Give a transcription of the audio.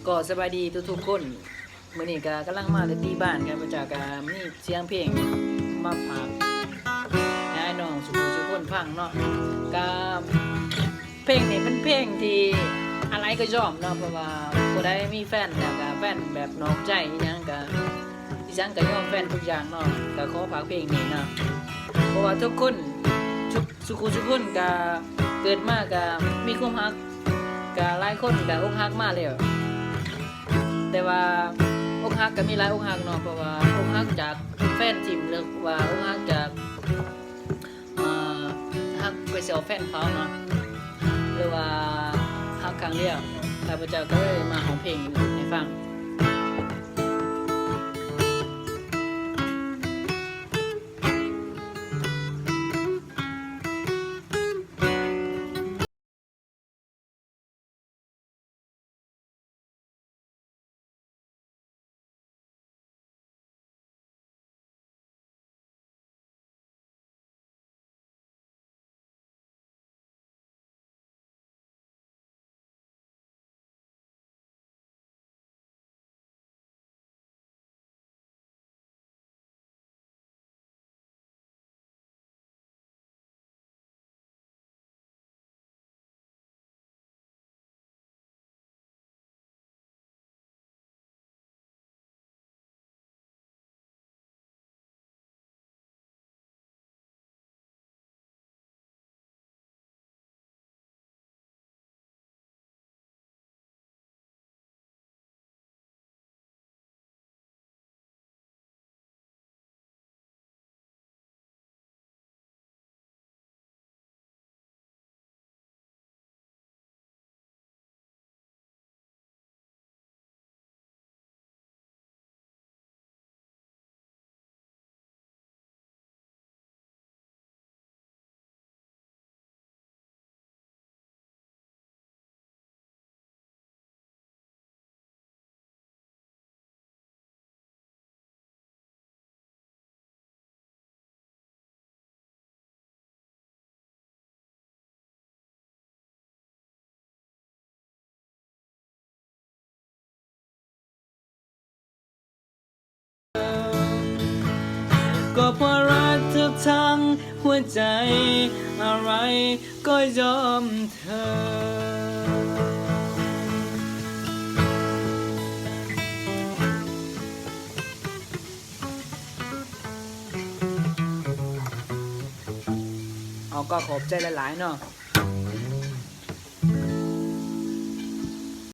ກໍສະບາຍດີທຸກໆຄົນ. ມື້ນີ້ກໍກຳລັງມາແຕ່ຕີບ້ານ, ຂ້າພະເຈົ້າກໍມີສຽງເພງມາຝາກໃຫ້ອ້າຍນ້ອງສູ່ຜູ້ສູ່ຄົນຟັງເນາະ. ກໍເພງນີ້ເປັນເພງທີ່ອາໄລກໍຍອມເນາະ, ເພາະວ່າຜູ້ໃດມີແຟນແລ້ວກໍ ແຟນແບບນອກໃຈອີ່ຫຍັງກໍ ອີ່ຫຍັງກໍຍອມແຟນທຸກຢ່າງເນາະ. ກໍຂໍຝາກເພງນີ້ເນາະ, ເພາະວ່າທຸກຄົນ ທຸກ ສູ່ຜູ້ສູ່ຄົນກໍເກີດມາກໍມີຄວາມຮັກ, ກໍຫຼາຍຄົນກໍອົກຫັກມາແລ້ວ, ແຕ່ວ່າອົກຫັກກໍມີຫຼາຍອົກຫັກເນາະ, ເພາະວ່າອົກຫັກຈາກແຟນຖິ້ມ ຫຼືວ່າອົກຫັກຈາກ ອ່າ ຮັກໄປຊອກແຟນເຂົາເນາະ ຫຼືວ່າຮັກຄັ້ງດຽວ. ຂ້າພະເຈົ້າກໍເລີຍມາຮ້ອງເພງໃຫ້ຟັງ. ກໍເພາະຮັກເຈົ້າທັງຫົວໃຈ ອາໄລກໍຍອມເທີ້. ເອົາ ກໍຂອບໃຈຫຼາຍໆເນາະ.